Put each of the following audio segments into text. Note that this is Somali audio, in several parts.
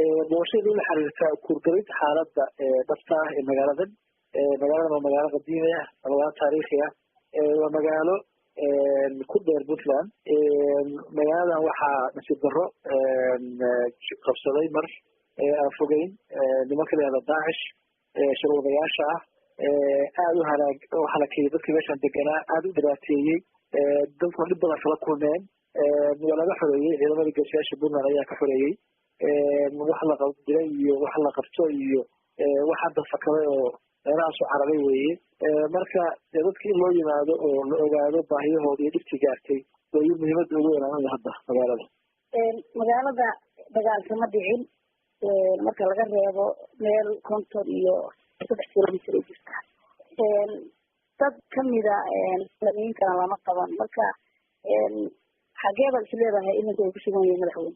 Doorashadu la xiriirta kurgelid xaaladda dhabta ah ee magaaladan. Magaaladan waa magaalo qadiimi ah, waa magaalo taariikhi ah, waa magaalo ku dheer Puntland. Magaaladan waxaa nasiib darro qabsaday mar aan fogeyn nimanka la yihahda Daacish, sharwadayaasha ah, aada u halaag u halakeeyey dadkii meeshan deganaa, aada u dhibaateeyey dadkuna, dhib badan kala kulmeen. Waa laga xoreeyey, ciidamadii geesiyaasha Puntland ayaa ka xoreeyey. Wax la dilay iyo wax la qabto iyo wax hadda fakaday oo meelahaasu cararay weeye. Marka dadki in loo yimaado oo la ogaado baahiyahooda iyo dhibtii gaartay way muhiimadda ugu weynaan hadda magaalada. Magaalada dagaal kama dhicin marka laga reebo meel 53 kilomitr u jirta. Dad kamida islamiyiintana lama qaban. Marka xagee baad is leedahay iminka ay kusugan yihiin, madaxweyne?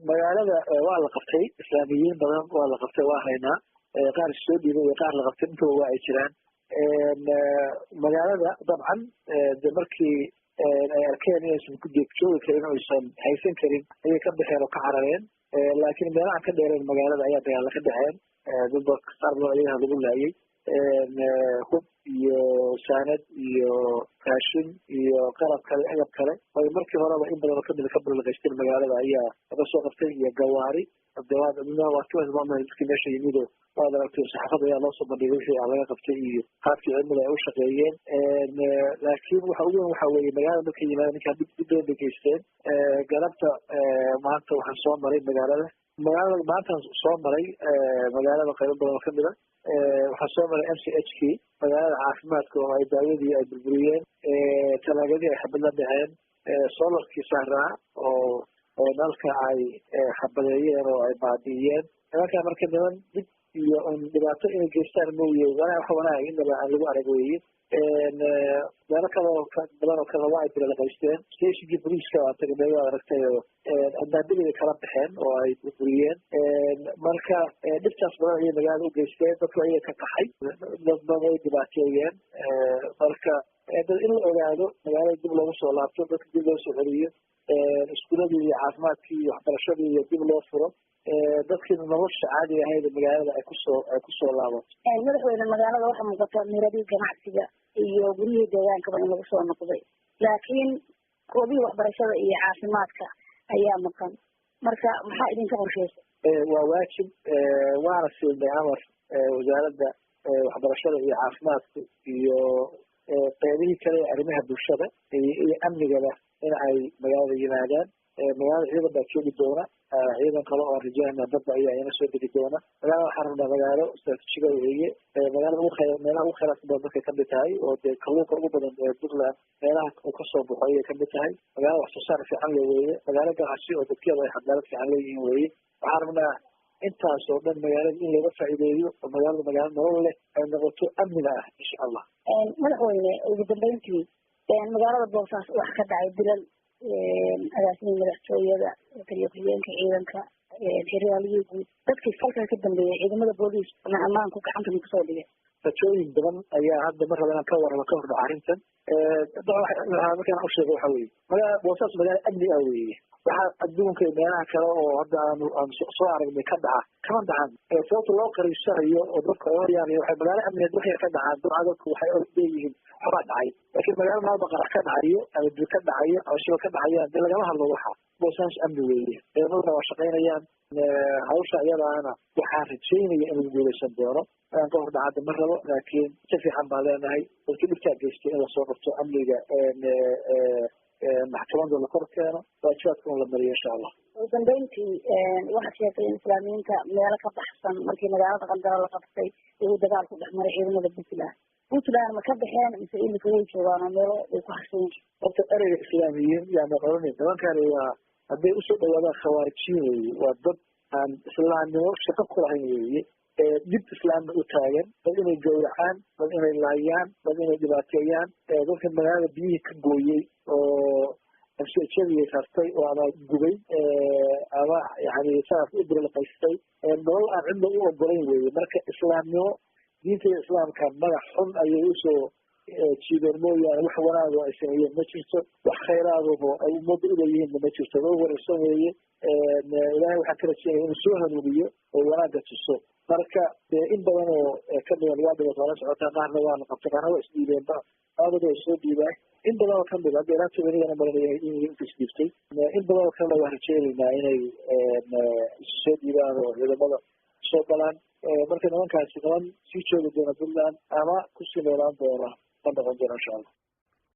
Magaalada waa la qabtay, islaamiyiin badan waa la qabtay, waa haynaa. Qaar soo dhiibay iyo qaar la qabtay intaba waa ay jiraan. Magaalada dabcan de markii ay arkeen inaysan ku joogi karin o aysan haysan karin ayay ka baxeen oo ka carareen, laakiin meelaha ka dheereen magaalada ayaa dagaala ka dhaceen. Dad qaar badan ayaha lagu laayay, hub iyo saanad iyo raashin iyo qalab kale, agab kale ay markii horeba in badan oo kamida ka balaqaysteen magaalada ayaa laga soo qabtay, iyo gawaari. Dadkii meesha yimido waad aragtay, saxaafada ayaa loo soo bandhigay wixii laga qabtay iyo qaabkii ciidamada ay u shaqeeyeen. Laakiin waxa ugu weyn waxa weeye magaalada markay yimaadeen ninkaan dib badan bay geysteen. Galabta maanta waxaan soo maray magaalada maantaan soo maray magaalada qaybo badan oo kamida. Waxaan soo maray MCH kii magaalada caafimaadka oo ay daawadii ay burburiyeen, talaagadii ay xabad la dhaceen, solarkii saaraa oo nalka ay xabadeeyeen oo ay baabi'iyeen nimankaa. Marka niman dib iyo un dhibaato inay geystaan mooye wax wanaag inaba aan lagu arag weeye. Meelo kaleo badan oo kale waa ay bilalaqaysteen. Stationkii boliiska waa tagay, waad aragtay, oo albaabadii ay kala baxeen oo ay burburiyeen. Marka dhibtaas badan ayay magaalada u geysteen, dadku ayaga ka qaxay, dad badan ay dhibaateeyeen. Marka dad in la ogaado, magaalada dib loogu soo laabto, dadka dib loo soo celiyo, iskuuladii iyo caafimaadkii iyo waxbarashadii iyo dib loo furo, dadkiina nolosha caadiga ahayd magaalada ay kusoo laabato. Madaxweyne, magaalada waxaa muuqata miradii ganacsiga iyo guryihii deegaankaba in lagu soo noqday, laakiin goobihii waxbarashada iyo caafimaadka ayaa maqan. Marka maxaa idinka qorsheysa? Waa waajib, waana siinay amar wasaaradda waxbarashada iyo caafimaadku iyo qeybihii kale ee arrimaha bulshada iyo amnigaba in ay magaalada yimaadaan. Magaalada ciidan baa joogi doona, ciidan kale oo aan rajaynaa badda ayaa ina soo degi doona. Magaalada waxaan rabnaa magaalo istraatiijiga weeye, magaalada ugu khayr meelaha ugu khayraadka badan dadkay kamid tahay, oo dee kalluunka ugu badan ee Puntland meelaha uu kasoo baxo ayay kamid tahay. Magaalo wax soo saar fiican le weeye, magaalo ganacsi oo dadkeedu ay xadaalad fiican leeyihiin weeye. Waxaan rabnaa intaas oo dhan magaalada in looga faa'iideeyo oo magaalada magaalo nolol leh ay noqoto, amnina ah, insha Allah. Madaxweyne, ugu dambeyntii, magaalada Boosaaso waxa ka dhacay dilal: agaasimihii madaxtooyada, taliya ku-xigeenka ciidanka, xeraaliyii guud. Dadkii falkaa ka dambeeyay ciidamada booliis ama ammaanku gacanta ma kusoo dhigay? Rajooyin badan ayaa hadda mar raba inaan ka warramo ka hordhaco arrintan. Markaan usheego waxa weeye magaala Boosaaso magaalo amni ah weeye. Waxaa adduunka meelaha kale oo hadda aanu aan soo aragnay ka dhaca kama dhacan. Sababta loo qariibsanayo oo dadka oga yaabaya waxay magaalo amniyeed waxay ka dhacaan dabca dadku waxay leeyihiin waxbaa dhacay, laakiin magaalo maalba qarax ka dhacayo ama dil ka dhacayo ama shiba ka dhacayaan dee lagama hadlo. Waxa Boosaaso amni weeye, ciidamaduna waa shaqaynayaan. Hawsha iyadaana waxaan rajaynaya in lagu guuleysan doono. Inaan ka hor dhacada ma rabo, laakiin si fiican baan leenahay dadkii dhibtaa geystay in lasoo qabto, amniga maxkamadda la kor keeno, waajibaadkuna la mariyo, insha Allah. Ugu dambeyntii, waxaad sheegtay in islaamiyiinta meelo ka baxsan markii magaalada Qandalo la qabtay uu dagaal ku dhex maray ciidamada Puntland. Puntland ma ka baxeen mise imika way joogaan oo meelo way ku harsan yihiin? Horta ereyga islaamiyiin yaana odhanay. Nimankani waa hadday usoo dhawaadaan khawaarijiin weeye, waa dad aan islaamnimo shaqo ku lahayn weeye, dib islaamna u taagan, dad inay gowracaan, dad inay laayaan, dad inay dhibaateeyaan. Dadka magaalada biyihii ka gooyey oo amsejadii rartay oo ama gubay ama yani saas u birliqaystay, nolol aan cidna u ogolayn weeye. Marka islaamnimo, diinta islaamka magac xun ayay usoo Jiideen mooyaane wax wanaago ay sameeyeen ma jirto, wax khayraadabo ay ummadda uleeyihiinna ma jirto. Loo wareersan weeye. Ilaahay waxaan ka rajeynaya inuu soo hanuuniyo oo wanaagga tuso. Marka dee in badan oo kamida waa dhibat, waa la socotaa, qaarna waa la qabtay, qaarna waa isdhiibeenba, aadada way soo dhiibaan. In badan oo kamid hadda ilaa tobanigana maranaya in inta isdhiibtay, in badan oo kamida waan rajeynaynaa inay isu soo dhiibaan oo ciidamada soo galaan. Marka nimankaasi niman sii joogi doona Puntland ama kusii noolaan doona ma noqon doona, insha Allah.